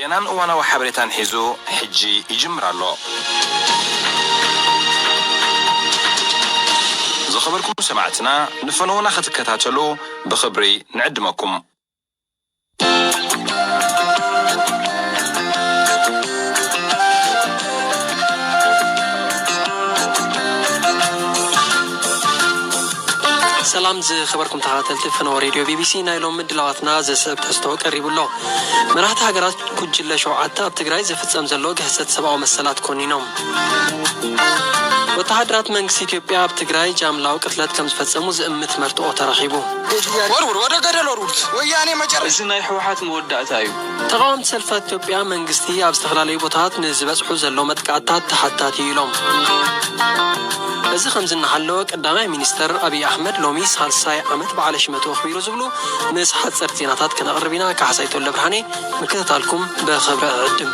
ዜናን እዋናዊ ሓበሬታን ሒዙ ሕጂ ይጅምር ኣሎ። ዝኸበርኩም ሰማዕትና፣ ንፈነውና ክትከታተሉ ብኽብሪ ንዕድመኩም። ሰላም ዝኸበርኩም ተኸታተልቲ ፈነወ ሬድዮ ቢቢሲ፣ ናይ ሎም ምድላዋትና ዘስዕብ ተስቶ ቀሪቡ ኣሎ። መራሕቲ ሃገራት ጉጅለ ሸውዓተ ኣብ ትግራይ ዝፍጸም ዘሎ ግህሰት ሰብኣዊ መሰላት ኮኒኖም። ወተሃደራት መንግስቲ ኢትዮጵያ ኣብ ትግራይ ጃምላዊ ቅትለት ከም ዝፈጸሙ ዝእምት መርትኦ ተረኺቡ። ወርውር፣ ወደ ገደል ወርውር። ወያኔ መጨረሻ። እዚ ናይ ህወሓት መወዳእታ እዩ። ተቓወምቲ ሰልፍታት ኢትዮጵያ መንግስቲ ኣብ ዝተፈላለዩ ቦታታት ንዝበጽሑ ዘሎ መጥቃዕታት ተሓታቲ እዩ ኢሎም። እዚ ከምዚ እናሃለወ ቀዳማይ ሚኒስተር ኣብይ ኣሕመድ ሎሚ ሳልሳይ ዓመት በዓለ ሽመቱ ኣኽቢሩ ዝብሉ ምስ ሓጸርቲ ዜናታት ክነቕርብ ኢና። ካሕሳይ ተወልደ ብርሃኔ ምክትታልኩም ብኽብሪ እዕድም።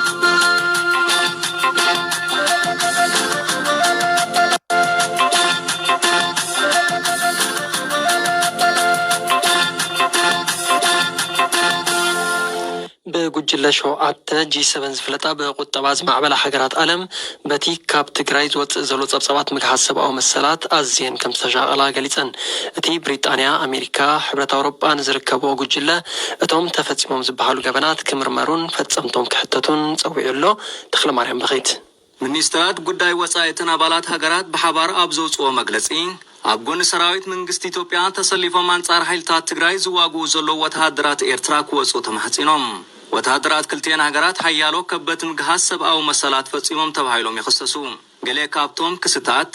ብጉጅለ ሸውዓተ ጂ ሰቨን ዝፍለጣ ብቁጠባ ዝማዕበላ ሃገራት ዓለም በቲ ካብ ትግራይ ዝወፅእ ዘሎ ፀብፃባት ምግሃስ ሰብኣዊ መሰላት ኣዝየን ከም ዝተሻቐላ ገሊፀን። እቲ ብሪጣንያ፣ ኣሜሪካ፣ ሕብረት ኣውሮጳ ንዝርከብኦ ጉጅለ እቶም ተፈፂሞም ዝበሃሉ ገበናት ክምርመሩን ፈፀምቶም ክሕተቱን ፀዊዑ ኣሎ። ተኽለማርያም በኸይት። ሚኒስትራት ጉዳይ ወጻኢ እተን ኣባላት ሃገራት ብሓባር ኣብ ዘውጽኦ መግለጺ፣ ኣብ ጎኒ ሰራዊት መንግስቲ ኢትዮጵያ ተሰሊፎም ኣንጻር ሓይልታት ትግራይ ዝዋግኡ ዘለዉ ወተሃደራት ኤርትራ ክወጹ ተማሕጺኖም። ወተሃደራት ክልቲኤን ሃገራት ሓያሎ ከበድቲ ምግሃስ ሰብኣዊ መሰላት ፈጺሞም ተባሂሎም ይኽሰሱ። ገለ ካብቶም ክስታት፣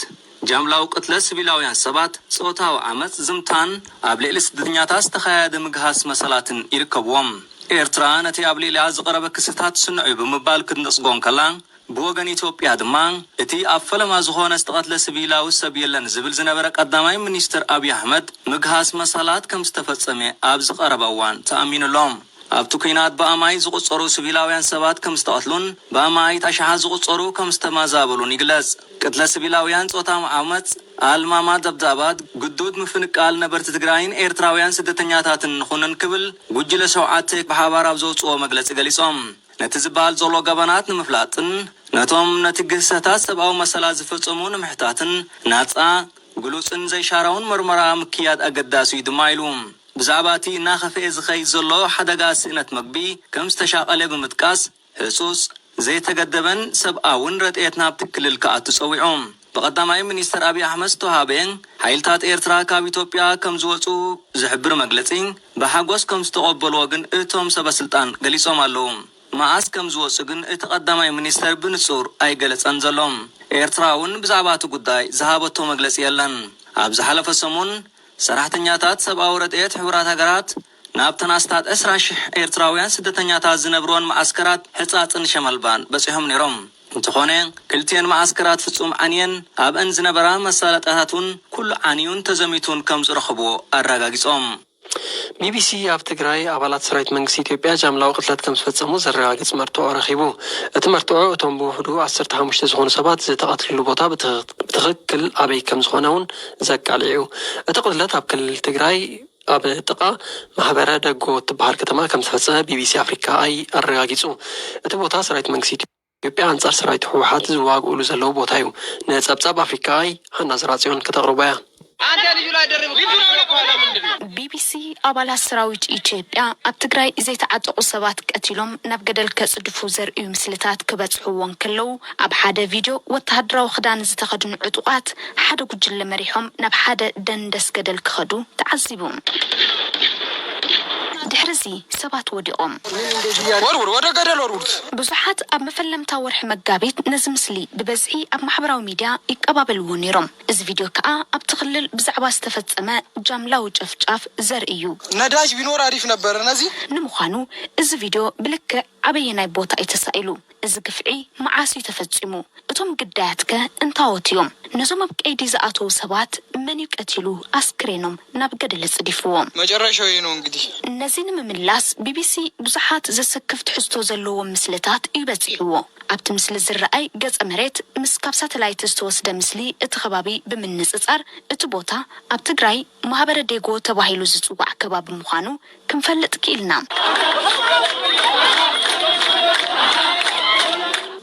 ጃምላዊ ቅትለት ሲቪላውያን ሰባት፣ ጾታዊ ዓመጽ፣ ዝምታን ኣብ ልዕሊ ስደተኛታት ዝተኻየደ ምግሃስ መሰላትን ይርከብዎም። ኤርትራ ነቲ ኣብ ልዕሊኣ ዝቐረበ ክስታት ስኑዕ እዩ ብምባል ክትነጽጎ እንከላ፣ ብወገን ኢትዮጵያ ድማ፣ እቲ ኣብ ፈለማ ዝኾነ ዝተቐትለ ሲቪላዊ ሰብ የለን ዝብል ዝነበረ ቀዳማይ ሚኒስትር ኣብይ ኣሕመድ፣ ምግሃስ መሰላት ከም ዝተፈጸመ ኣብዚ ቀረበ እዋን ተኣሚኑ ኣሎ። ኣብቲ ኲናት ብኣማኢት ዝቑጸሩ ሲቪላውያን ሰባት ከም ዝተቐትሉን ብኣማኢት ኣሽሓት ዝቑጸሩ ከም ዝተመዛበሉን ይግለጽ። ቅትለት ሲቪላውያን፣ ጾታዊ ዓመጽ፣ ኣልማማ ደብዳባት፣ ግዱድ ምፍንቃል ነበርቲ ትግራይን ኤርትራውያን ስደተኛታትን ንኹንን ክብል ጉጅለ ሸውዓተ ብሓባር ኣብ ዘውጽኦ መግለጺ ገሊጾም። ነቲ ዝበሃል ዘሎ ገበናት ንምፍላጥን ነቶም ነቲ ግህሰታት ሰብኣዊ መሰላት ዝፈጸሙ ንምሕታትን ናጻ፣ ግሉጽን ዘይሻራውን መርመራ ምክያድ ኣገዳሲ እዩ ድማ ኢሉ። ብዛዕባ እቲ እናኸፍኤ ዝኸይድ ዘሎ ሓደጋ ስእነት መግቢ ከም ዝተሻቐለ ብምጥቃስ፣ ህጹጽ፣ ዘይተገደበን ሰብኣውን ረድኤት ናብቲ ክልል ክኣቱ ጸዊዑ። ብቐዳማይ ሚኒስትር ኣብይ ኣሕመድ ዝተውሃበ፣ ሓይልታት ኤርትራ ካብ ኢትዮጵያ ከም ዝወጹ ዝሕብር መግለጺ ብሓጎስ ከም ዝተቐበልዎ ግን እቶም ሰበ ስልጣን ገሊጾም ኣለዉ። መዓስ ከም ዝወጹ ግን እቲ ቀዳማይ ሚኒስተር ብንጹር ኣይገለጸን ዘሎ። ኤርትራ እውን ብዛዕባ እቲ ጉዳይ ዝሃበቶ መግለጺ የለን። ኣብ ዝሓለፈ ሰሙን፣ ሰራሕተኛታት ሰብኣዊ ረድኤት ሕቡራት ሃገራት ናብተን ኣስታት ዕስራ ሽሕ ኤርትራውያን ስደተኛታት ዝነብርወን መዓስከራት ሕጻጽን ሸመልባን በጺሖም ነይሮም። እንተኾነ፣ ክልቲኤን መዓስከራት ፍጹም ዓንየን፣ ኣብአን ዝነበራ መሳለጥያታት እውን ኩሉ ዓንዩን ተዘሚቱን ከም ዝረኸብዎ ኣረጋጊጾም። ቢቢሲ ኣብ ትግራይ ኣባላት ሰራዊት መንግስቲ ኢትዮጵያ ጃምላዊ ቅትለት ከም ዝፈጸሙ ዘረጋግጽ መርትዖ ረኺቡ። እቲ መርትዖ እቶም ብውሕዱ ዓሰርተ ሓሙሽተ ዝኾኑ ሰባት ዝተቐትልሉ ቦታ ብትኽ-፣ ብትኽክል ኣበይ ከም ዝኾነ እውን ዘቃልዕ እዩ። እቲ ቅትለት ኣብ ክልል ትግራይ ኣብ ጥቓ ማሕበረ ደጎ እትበሃል ከተማ ከም ዝተፈጸመ ቢቢሲ ኣፍሪካ ኣይ ኣረጋጊጹ። እቲ ቦታ ሰራዊት መንግስቲ ኢትዮጵያ ኣንጻር ሰራዊት ህወሓት ዝዋግኡሉ ዘለዉ ቦታ እዩ። ንጸብጻብ ኣፍሪካ ኣይ ሃና ዘራጽዮን ከተቕርቦ እያ። አንተ ልጁ ላይ ደርብ። ቢቢሲ ኣባላት ሰራዊት ኢትዮጵያ ኣብ ትግራይ ዘይተዓጠቑ ሰባት ቀቲሎም ናብ ገደል ከጽድፉ ዘርእዩ ምስልታት ክበጽሕዎ እንከለዉ፣ ኣብ ሓደ ቪድዮ ወተሃደራዊ ክዳን ዝተኸድኑ ዕጡቓት ሓደ ጉጅለ መሪሖም ናብ ሓደ ደንደስ ገደል ክኸዱ ተዓዚቡ። ድሕርዚ ሰባት ወዲቖም። ወርውር፣ ወደ ገደል ወርውር። ብዙሓት ኣብ መፈለምታ ወርሒ መጋቢት ነዚ ምስሊ ብበዝሒ ኣብ ማሕበራዊ ሚድያ ይቀባበልዎ ነይሮም። እዚ ቪድዮ ከኣ ኣብቲ ክልል ብዛዕባ ዝተፈጸመ ጃምላዊ ጨፍጫፍ ዘርኢ እዩ። ነዳጅ ቢኖር ኣሪፍ ነበር። ነዚ ንምዃኑ፣ እዚ ቪድዮ ብልክዕ ኣበየናይ ቦታ እዩ ተሳኢሉ? እዚ ግፍዒ መዓስ እዩ ተፈጺሙ? እቶም ግዳያትከ እንታዎት እዮም? ነዞም ኣብ ቀይዲ ዝኣተዉ ሰባት መን እዩ ቀቲሉ ኣስክሬኖም ናብ ገደል ኣጽዲፍዎም? መጨረሻው ይሄ ነው እንግዲህ። ነዚ ንምምላስ ቢቢሲ ብዙሓት ዘሰክፍ ትሕዝቶ ዘለዎም ምስልታት እዩ በጺሕዎ። ኣብቲ ምስሊ ዝረኣይ ገጸ መሬት ምስ ካብ ሳተላይት ዝተወስደ ምስሊ እቲ ከባቢ ብምንጽጻር፣ እቲ ቦታ ኣብ ትግራይ ማህበረ ዴጎ ተባሂሉ ዝጽዋዕ ከባቢ ምዃኑ ክንፈልጥ ክኢልና።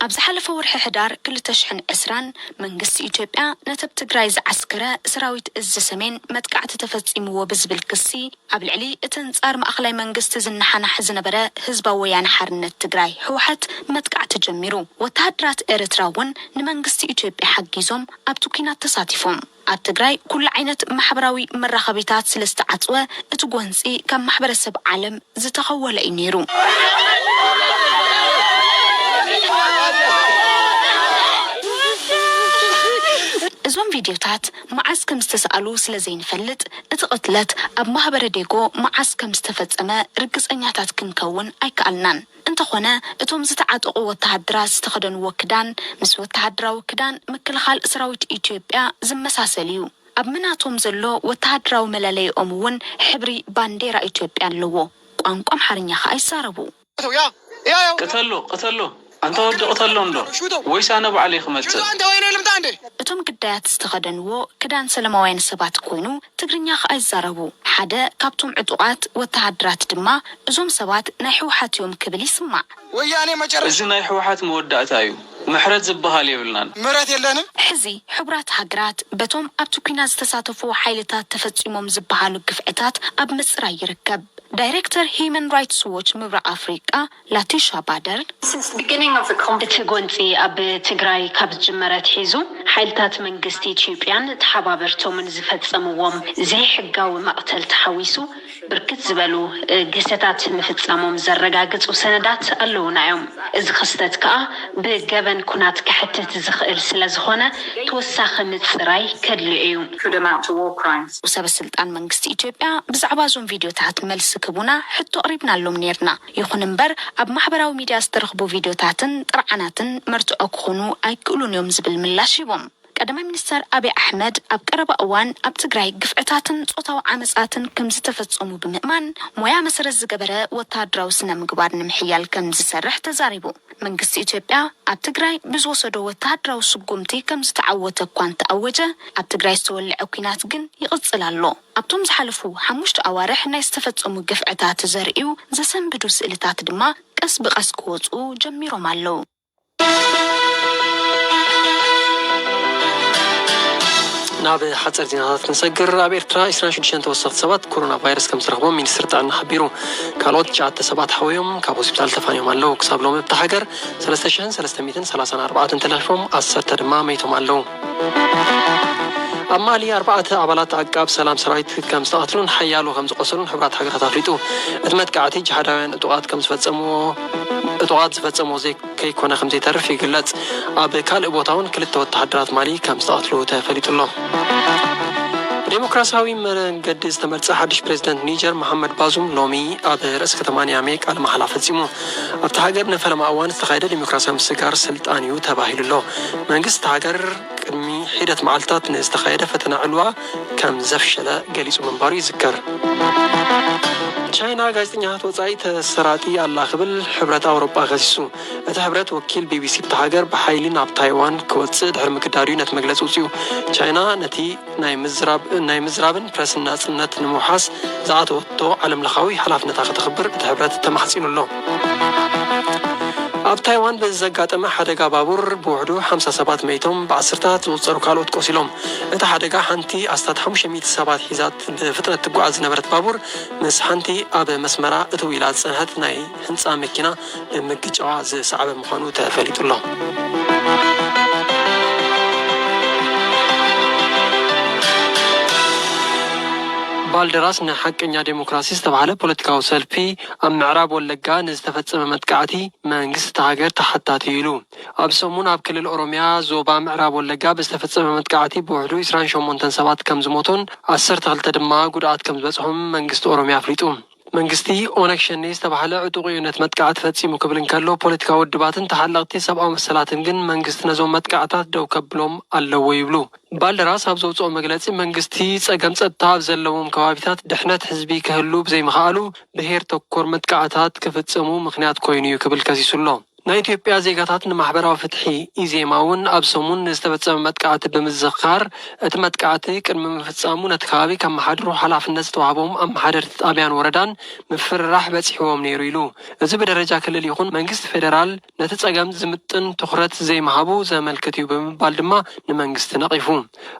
ኣብ ዝሓለፈ ወርሒ ሕዳር ክልተ ሽሕን ዕስራን መንግስቲ ኢትዮጵያ ነቲ ኣብ ትግራይ ዝዓስከረ ሰራዊት እዚ ሰሜን መጥቃዕቲ ተፈጺምዎ ብዝብል ክሲ ኣብ ልዕሊ እቲ ኣንጻር ማእኸላይ መንግስቲ ዝነሓናሕ ዝነበረ ህዝባዊ ወያነ ሓርነት ትግራይ ህወሓት መጥቃዕቲ ጀሚሩ። ወተሃደራት ኤርትራ እውን ንመንግስቲ ኢትዮጵያ ሓጊዞም ኣብቲ ኲናት ተሳቲፎም። ኣብ ትግራይ ኩሉ ዓይነት ማሕበራዊ መራኸቢታት ስለ ዝተዓጽወ እቲ ጎንጺ ካብ ማሕበረሰብ ዓለም ዝተኸወለ እዩ ነይሩ። እዞም ቪድዮታት መዓስ ከም ዝተሰኣሉ ስለ ዘይንፈልጥ እቲ ቅትለት ኣብ ማህበረ ዴጎ መዓስ ከም ዝተፈጸመ ርግጸኛታት ክንከውን ኣይከኣልናን። እንተኾነ እቶም ዝተዓጠቑ ወተሃደራት ዝተኸደንዎ ክዳን ምስ ወተሃደራዊ ክዳን ምክልኻል ሰራዊት ኢትዮጵያ ዝመሳሰል እዩ። ኣብ ምናቶም ዘሎ ወተሃደራዊ መለለይኦም እውን ሕብሪ ባንዴራ ኢትዮጵያ ኣለዎ። ቋንቋ ኣምሓርኛ ኸኣ ይዛረቡ። ቅተሎ ቅተሎ፣ ኣንታ ወዲ ቅተሎ እንዶ፣ ወይስ ኣነ ባዕለይ ክመጽእ? እቶም ግዳያት ዝተኸደንዎ ክዳን ሰለማውያን ሰባት ኮይኑ ትግርኛ ኸኣ ይዛረቡ። ሓደ ካብቶም ዕጡቓት ወተሃደራት ድማ እዞም ሰባት ናይ ህወሓት እዮም ክብል ይስማዕ። ወያኔ መጨረሻ እዚ ናይ ህወሓት መወዳእታ እዩ። ምሕረት ዝበሃል የብልናን። ምረት የለንም። ሕዚ ሕቡራት ሃገራት በቶም ኣብቲ ኲናት ዝተሳተፉ ሓይልታት ተፈጺሞም ዝበሃሉ ግፍዕታት ኣብ ምጽራይ ይርከብ። ዳይሬክተር ሂዩማን ራይትስ ዎች ምብራቕ ኣፍሪቃ ላቲሻ ባደር፣ እቲ ጎንፂ ኣብ ትግራይ ካብ ዝጅመረ ኣትሒዙ ሓይልታት መንግስቲ ኢትዮጵያን ተሓባበርቶምን ዝፈፀምዎም ዘይሕጋዊ መቕተል ተሓዊሱ ብርክት ዝበሉ ግህሰታት ምፍፃሞም ዘረጋግፁ ሰነዳት ኣለዉና እዮም። እዚ ክስተት ከዓ ብገበን ኩናት ክሕትት ዝኽእል ስለዝኾነ ተወሳኺ ምፅራይ ከድልዮ እዩ። ሰበ ስልጣን መንግስቲ ኢትዮጵያ ብዛዕባ እዞም ቪድዮታት መልሲ ክህቡና ሕቶ ኣቕሪብናሎም ነይርና። ይኹን እምበር ኣብ ማሕበራዊ ሚድያ ዝተረኽቡ ቪድዮታትን ጥርዓናትን መርትዖ ክኾኑ ኣይክእሉን እዮም ዝብል ምላሽ ሂቦም። ቀዳማይ ሚኒስተር ኣብይ ኣሕመድ ኣብ ቀረባ እዋን ኣብ ትግራይ ግፍዕታትን ጾታዊ ዓመጻትን ከም ዝተፈጸሙ ብምእማን ሞያ መሰረት ዝገበረ ወተሃደራዊ ስነ ምግባር ንምሕያል ከም ዝሰርሕ ተዛሪቡ። መንግስቲ ኢትዮጵያ ኣብ ትግራይ ብዝወሰዶ ወተሃደራዊ ስጉምቲ ከም ዝተዓወተ እኳ እንተኣወጀ ኣብ ትግራይ ዝተወልዐ ኲናት ግን ይቕጽል ኣሎ። ኣብቶም ዝሓለፉ ሓሙሽተ ኣዋርሕ ናይ ዝተፈጸሙ ግፍዕታት ዘርእዩ ዘሰንብዱ ስእልታት ድማ ቀስ ብቐስ ክወጽኡ ጀሚሮም ኣለዉ። ናብ ሓፂር ዜናታት ክንሰግር፣ ኣብ ኤርትራ ዕስራን ሽዱሽተን ተወሰኽቲ ሰባት ኮሮና ቫይረስ ከም ዝተረኽቦም ሚኒስትሪ ጥዕና ሓቢሩ። ካልኦት ትሽዓተ ሰባት ሓወዮም ካብ ሆስፒታል ተፋንዮም ኣለዉ። ክሳብ ሎሚ ኣብታ ሃገር ሰለስተ ሽሕን ሰለስተ ሚእትን ሰላሳን ኣርባዕተን ተለኺፎም፣ ዓሰርተ ድማ መይቶም ኣለዉ። ኣብ ማሊ ኣርባዕተ ኣባላት ዓቃብ ሰላም ሰራዊት ከም ዝተቐትሉን ሓያሎ ከም ዝቆሰሉን ሕቡራት ሃገራት ኣፍሊጡ። እቲ መጥቃዕቲ ጅሃዳውያን ዕጡቓት ከም ዝፈጸምዎ ዕጡቓት ዝፈጸምዎ ዘይ ከይኮነ ከም ዘይተርፍ ይግለጽ። ኣብ ካልእ ቦታ እውን ክልተ ወተሃደራት ማሊ ከም ዝተቐትሉ ተፈሊጡ ኣሎ። ብዴሞክራሲያዊ መንገዲ ዝተመርጸ ሓድሽ ፕሬዝደንት ኒጀር መሓመድ ባዙም ሎሚ ኣብ ርእሲ ከተማ ኒያሜ ቃለ መሓላ ፈጺሙ። ኣብታ ሃገር ንፈለማ እዋን ዝተኻየደ ዴሞክራሲያዊ ምስግጋር ስልጣን እዩ ተባሂሉ ኣሎ። መንግስቲ እታ ሃገር ቅድሚ ሒደት መዓልታት ንዝተኻየደ ፈተና ዕልዋ ከም ዘፍሸለ ገሊጹ ምንባሩ ይዝከር። ቻይና ጋዜጠኛታት ወጻኢ ተሰራጢ ኣላ ክብል ሕብረት ኣውሮጳ ከሲሱ። እቲ ሕብረት ወኪል ቢቢሲ ብቲ ሃገር ብሓይሊ ናብ ታይዋን ክወጽእ ድሕሪ ምግዳዱ እዩ ነቲ መግለጺ ውጽኡ። ቻይና ነቲ ናይ ምዝራብ ናይ ምዝራብን ፕረስን ናጽነት ንምውሓስ ዝኣተወቶ ዓለምለኻዊ ሓላፍነታ ከተኽብር እቲ ሕብረት ተማሕጺኑ ኣሎ። ኣብ ታይዋን ብዘጋጠመ ሓደጋ ባቡር ብውሕዱ ሓምሳ ሰባት መይቶም ብዓሰርታት ዝቑጸሩ ካልኦት ቆሲሎም። እቲ ሓደጋ ሓንቲ ኣስታት ሓሙሽተ ሚእቲ ሰባት ሒዛት ብፍጥነት ትጓዓዝ ዝነበረት ባቡር ምስ ሓንቲ ኣብ መስመራ እትው ኢላ ዝጸንሐት ናይ ህንጻ መኪና ብምግጫዋ ዝሰዓበ ምዃኑ ተፈሊጡ ኣሎ። ባልደራስ ንሓቀኛ ዴሞክራሲ ዝተባህለ ፖለቲካዊ ሰልፊ ኣብ ምዕራብ ወለጋ ንዝተፈጸመ መጥቃዕቲ መንግስቲ እታ ሃገር ተሓታቲ እዩ ኢሉ። ኣብ ሰሙን ኣብ ክልል ኦሮሚያ ዞባ ምዕራብ ወለጋ ብዝተፈጸመ መጥቃዕቲ ብውሕዱ ዕስራን ሸሞንተን ሰባት ከም ዝሞቱን ዓሰርተ ክልተ ድማ ጉድኣት ከም ዝበጽሖም መንግስቲ ኦሮሚያ ኣፍሊጡ። መንግስቲ ኦነግ ሸኔ ዝተባህለ ዕጡቕ እዩ ነቲ መጥቃዕቲ ፈጺሙ ክብል እንከሎ፣ ፖለቲካዊ ውድባትን ተሓለቕቲ ሰብኣዊ መሰላትን ግን መንግስቲ ነዞም መጥቃዕታት ደው ከብሎም ኣለዎ ይብሉ። ባልደራስ ኣብ ዘውጽኦ መግለጺ፣ መንግስቲ ጸገም ጸጥታ ኣብ ዘለዎም ከባቢታት ድሕነት ህዝቢ ክህሉ ብዘይምኽኣሉ፣ ብሄር ተኮር መጥቃዕታት ክፍጽሙ ምኽንያት ኮይኑ እዩ ክብል ከሲሱ ኣሎ። ናይ ኢትዮጵያ ዜጋታት ንማሕበራዊ ፍትሒ፣ ኢዜማ፣ እውን ኣብ ሰሙን ዝተፈጸመ መጥቃዕቲ ብምዝኻር፣ እቲ መጥቃዕቲ ቅድሚ ምፍጻሙ ነቲ ከባቢ ከመሓድሩ ሓላፍነት ዝተዋህቦም ኣመሓደርቲ ጣብያን ወረዳን ምፍርራሕ በጺሕዎም ነይሩ ኢሉ። እዚ ብደረጃ ክልል ይኹን መንግስቲ ፌደራል ነቲ ጸገም ዝምጥን ትኹረት ዘይምሃቡ ዘመልክት እዩ ብምባል ድማ ንመንግስቲ ነቒፉ።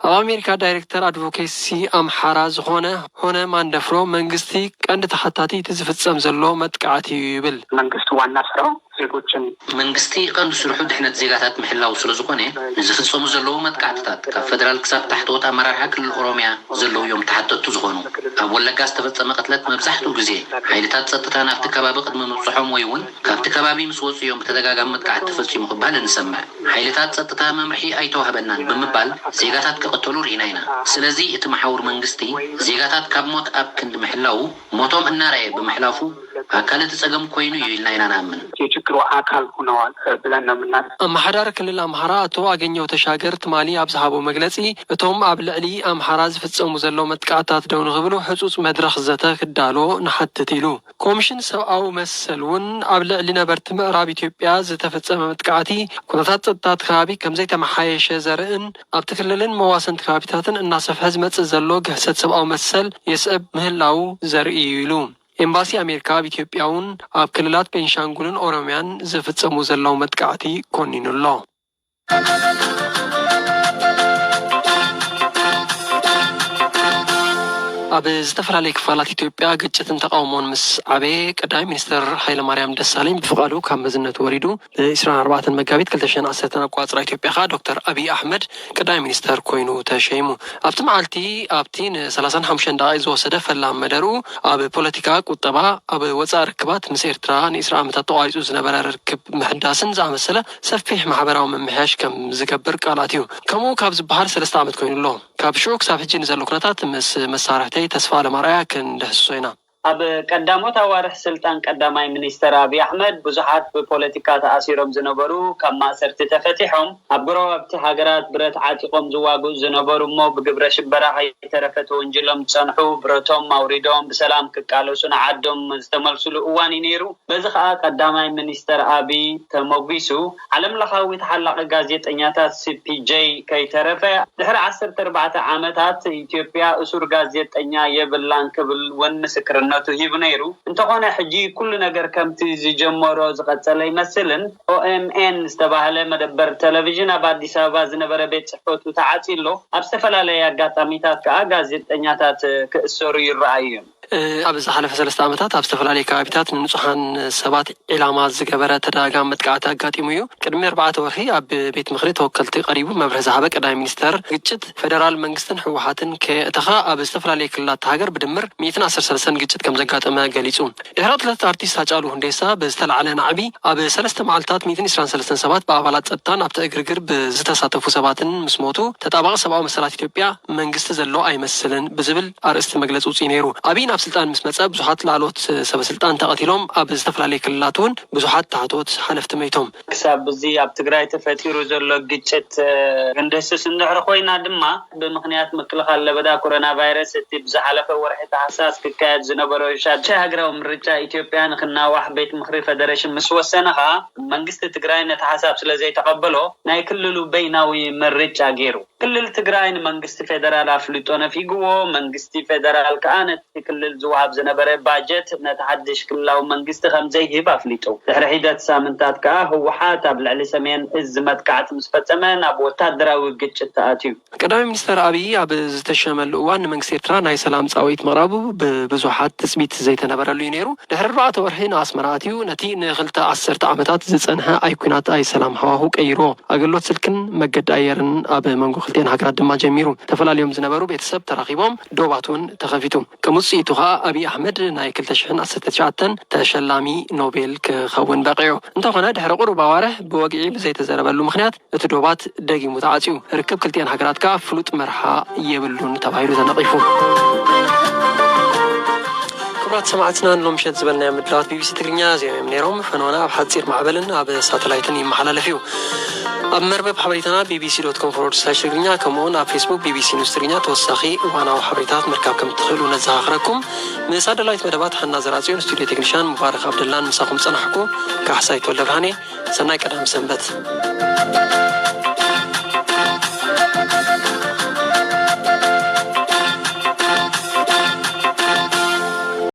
ኣብ ኣሜሪካ ዳይሬክተር ኣድቮኬሲ ኣምሓራ ዝኾነ ሆነ ማንደፍሮ መንግስቲ ቀንዲ ተሓታቲ እቲ ዝፍጸም ዘሎ መጥቃዕቲ እዩ ይብል። መንግስቲ ዋና ስራው ዜጎችን መንግስቲ ቀንዲ ስርሑ ድሕነት ዜጋታት ምሕላው ስለ ዝኾነ፣ ንዝፍጸሙ ዘለዉ መጥቃዕትታት ካብ ፌደራል ክሳብ ታሕተዎት ኣመራርሓ ክልል ኦሮሚያ ዘለዉ እዮም ተሓተቱ ዝኾኑ። ኣብ ወለጋ ዝተፈጸመ ቅትለት መብዛሕትኡ ግዜ ሓይልታት ጸጥታ ናብቲ ከባቢ ቅድሚ ምብጽሖም ወይ እውን ካብቲ ከባቢ ምስ ወጹ እዮም ብተደጋጋሚ መጥቃዕቲ ተፈጺሙ ክበሃል እንሰምዕ። ሓይልታት ጸጥታ መምርሒ ኣይተዋህበናን ብምባል ዜጋታት ክቕተሉ ርኢና ኢና። ስለዚ እቲ መሓውር መንግስቲ ዜጋታት ካብ ሞት ኣብ ክንዲ ምሕላዉ፣ ሞቶም እናረኣየ ብምሕላፉ ኣካል እቲ ጸገም ኮይኑ እዩ ኢልና ኢና ንኣምን። የችግሩ ኣካል ሆነዋል ብለን ነው የምናስበው። ኣመሓዳሪ ክልል ኣምሓራ ኣቶ ኣገኘው ተሻገር ትማሊ ኣብ ዝሃቦ መግለጺ፣ እቶም ኣብ ልዕሊ ኣምሓራ ዝፍጸሙ ዘለዉ መጥቃዕታት ደው ንኽብሉ ህጹጽ መድረኽ ዘተ ክዳሎ ንሓትት ኢሉ። ኮሚሽን ሰብኣዊ መሰል እውን ኣብ ልዕሊ ነበርቲ ምዕራብ ኢትዮጵያ ዝተፈጸመ መጥቃዕቲ፣ ኩነታት ጸጥታ እቲ ከባቢ ከም ዘይተመሓየሸ ዘርእን ኣብቲ ክልልን መዋሰንቲ ከባቢታትን እናሰፍሐ ዝመጽእ ዘሎ ግህሰት ሰብኣዊ መሰል የስዕብ ምህላዉ ዘርኢ እዩ ኢሉ። ኤምባሲ ኣሜሪካ ኣብ ኢትዮጵያ እውን ኣብ ክልላት ቤንሻንጉልን ኦሮሚያን ዝፍጸሙ ዘለዉ መጥቃዕቲ ኮኒኑ ኣሎ። ኣብ ዝተፈላለዩ ክፋላት ኢትዮጵያ ግጭትን ተቃውሞን ምስ ዓበየ፣ ቀዳማይ ሚኒስትር ሃይለማርያም ደሳለኝ ብፍቓዱ ካብ መዝነቱ ወሪዱ። ብ ዕስራን ኣርባዕተን መጋቢት ክልተ ሽሕን ዓሰርተን ኣቆጻጽራ ኢትዮጵያ ከኣ ዶክተር ኣብይ ኣሕመድ ቀዳማይ ሚኒስተር ኮይኑ ተሸይሙ። ኣብቲ መዓልቲ፣ ኣብቲ ንሰላሳን ሓሙሽተን ደቓይቕ ዝወሰደ ፈላም መደርኡ፣ ኣብ ፖለቲካ፣ ቁጠባ፣ ኣብ ወጻኢ ርክባት፣ ምስ ኤርትራ ንዕስራ ዓመታት ተቋሪጹ ዝነበረ ርክብ ምሕዳስን ዝኣመሰለ ሰፊሕ ማሕበራዊ ምምሕያሽ ከም ዝገብር ቃል ኣትዩ። ከምኡ ካብ ዝበሃል ሰለስተ ዓመት ኮይኑ ኣሎ። ካብ ሽዑ ክሳብ ሕጂ ንዘሎ ኩነታት ምስ መሳርሕተይ ተስፋ ኣለማርኣያ ክንድህስሶ ኢና። ኣብ ቀዳሞት ኣዋርሕ ስልጣን ቀዳማይ ሚኒስተር ኣብይ ኣሕመድ፣ ብዙሓት ብፖለቲካ ተኣሲሮም ዝነበሩ ካብ ማእሰርቲ ተፈቲሖም፣ ኣብ ጎረባብቲ ሃገራት ብረት ዓጢቖም ዝዋግኡ ዝነበሩ እሞ ብግብረ ሽበራ ከይተረፈ ተወንጅሎም ዝጸንሑ፣ ብረቶም ኣውሪዶም ብሰላም ክቃለሱ ንዓዶም ዝተመልሱሉ እዋን እዩ ነይሩ። በዚ ኸኣ ቀዳማይ ሚኒስተር ኣብይ ተመጒሱ፣ ዓለም ለኻዊ ተሓላቒ ጋዜጠኛታት ሲ ፒ ጄ ከይተረፈ፣ ድሕሪ ዓሰርተ ኣርባዕተ ዓመታት ኢትዮጵያ እሱር ጋዜጠኛ የብላን ክብል እውን ምስክርነቱ ሂቡ ነይሩ። እንተኾነ፣ ሕጂ ኩሉ ነገር ከምቲ ዝጀመሮ ዝቐጸለ ኣይመስልን። ኦ ኤም ኤን ዝተባህለ መደበር ቴሌቪዥን ኣብ ኣዲስ ኣበባ ዝነበረ ቤት ጽሕፈቱ ተዓጽዩ ኣሎ። ኣብ ዝተፈላለየ ኣጋጣሚታት ከኣ ጋዜጠኛታት ክእሰሩ ይረኣዩ እዮም። እ፣ ኣብ ዝሓለፈ ሰለስተ ዓመታት ኣብ ዝተፈላለዩ ከባቢታት ንንጹሃን ሰባት ዒላማ ዝገበረ ተደጋጋሚ መጥቃዕቲ ኣጋጢሙ እዩ። ቅድሚ ኣርባዕተ ወርሒ ኣብ ቤት ምኽሪ ተወከልቲ ቀሪቡ መብርሂ ዝሃበ ቀዳማይ ሚኒስተር፣ ግጭት ፌደራል መንግስትን ህወሓትን ከየእተኻ ኣብ ዝተፈላለዩ ክልላት ሃገር ብድምር ሚእትን ዓሰርተ ሰለስተን ግጭት ከም ዘጋጠመ ገሊጹ። ድሕሪ ቅትለት ኣርቲስት ሃጫሉ ሁንዴሳ ብዝተላዕለ ናዕቢ፣ ኣብ ሰለስተ መዓልታት ሚእትን ዕስራን ሰለስተን ሰባት ብኣባላት ጸጥታን ኣብቲ ዕግርግር ብዝተሳተፉ ሰባትን ምስ ሞቱ፣ ተጣባቒ ሰብኣዊ መሰላት ኢትዮጵያ መንግስቲ ዘሎ ኣይመስልን ብዝብል ኣርእስቲ መግለጺ ውጽኢ ነይሩ። ኣብይ ናብ ስልጣን ምስ መጸ ብዙሓት ላዕለዎት ሰበ ስልጣን ተቐቲሎም፣ ኣብ ዝተፈላለዩ ክልላት እውን ብዙሓት ታሕተዎት ሓለፍቲ መይቶም። ክሳብ እዚ ኣብ ትግራይ ተፈጢሩ ዘሎ ግጭት፣ እ፣ ክንድህስስ እንድሕር ኮይና ድማ፣ ብምኽንያት ምክልኻል ለበዳ ኮሮና ቫይረስ እቲ ብዝሓለፈ ወርሒ ታህሳስ ክካየድ ዝነበሮ ሻድሻይ ሃገራዊ ምርጫ ኢትዮጵያ ንክናዋሕ ቤት ምኽሪ ፌደሬሽን ምስ ወሰነ ኸኣ፣ መንግስቲ ትግራይ ነቲ ሓሳብ ስለ ዘይተቐበሎ ናይ ክልሉ በይናዊ ምርጫ ገይሩ። ክልል ትግራይ ንመንግስቲ ፌደራል ኣፍልጦ ነፊግዎ፣ መንግስቲ ፌደራል ከኣ ነቲ ክልል ዝወሃብ ዝነበረ ባጀት ነቲ ሓድሽ ክልላዊ መንግስቲ ከም ዘይህብ ኣፍሊጡ። ድሕሪ ሒደት ሳምንታት ከኣ ህወሓት ኣብ ልዕሊ ሰሜን እዝ መጥቃዕቲ ምስ ፈጸመ ናብ ወታደራዊ ግጭት ተኣትዩ። ቀዳማይ ሚኒስተር ኣብይ ኣብ ዝተሸመሉ እዋን ንመንግስቲ ኤርትራ ናይ ሰላም ጻውዒት ምቕራቡ ብብዙሓት ትጽቢት ዘይተነበረሉ እዩ ነይሩ። ድሕሪ ኣርባዕተ ወርሒ ንኣስመራ ኣትዩ፣ ነቲ ንኽልተ ዓሰርተ ዓመታት ዝጸንሐ ኣይ ኲናት ኣይ ሰላም ሃዋሁ ቀይርዎ። ኣገልግሎት ስልክን መገዲ ኣየርን ኣብ መንጎ ክልቲኤን ሃገራት ድማ ጀሚሩ። ተፈላልዮም ዝነበሩ ቤተሰብ ተራኺቦም፣ ዶባት እውን ተኸፊቱ። ከም ውጽኢቱ ኸኣ ኣብይ ኣሕመድ ናይ ክልተ ሽሕን ዓሰርተ ትሽዓተን ተሸላሚ ኖቤል ክኸውን በቒዑ። እንተኾነ ድሕሪ ቁሩብ ኣዋርሕ ብወግዒ ብዘይተዘረበሉ ምኽንያት እቲ ዶባት ደጊሙ ተዓጽዩ። ርክብ ክልቲኤን ሃገራት ከኣ ፍሉጥ መርሓ የብሉን ተባሂሉ ተነቒፉ። ክቡራት ሰማዕትና፣ ንሎሚ ምሸት ዝበልናዮም ምድላዋት ቢ ቢ ሲ ትግርኛ እዚኦም እዮም ነይሮም። ፈነወና ኣብ ሓጺር ማዕበልን ኣብ ሳተላይትን ይመሓላለፍ እዩ። ኣብ መርበብ ሓበሬታና ቢቢሲ ዶት ኮም ፎርወርድ ስላሽ ትግርኛ፣ ከምኡውን ኣብ ፌስቡክ ቢቢሲ ኒውስ ትግርኛ ተወሳኺ እዋናዊ ሓበሬታት ምርካብ ከም እትኽእሉ ነዘኻኽረኩም። ምስ ኣዳላዊት መደባት ሓና ዘርኣጽዮን፣ ስቱዲዮ ቴክኒሻን ሙባረክ ኣብደላን ምሳኹም ጸናሕኩ። ካሕሳይ ተወልደ ብርሃኔ። ሰናይ ቀዳም ሰንበት።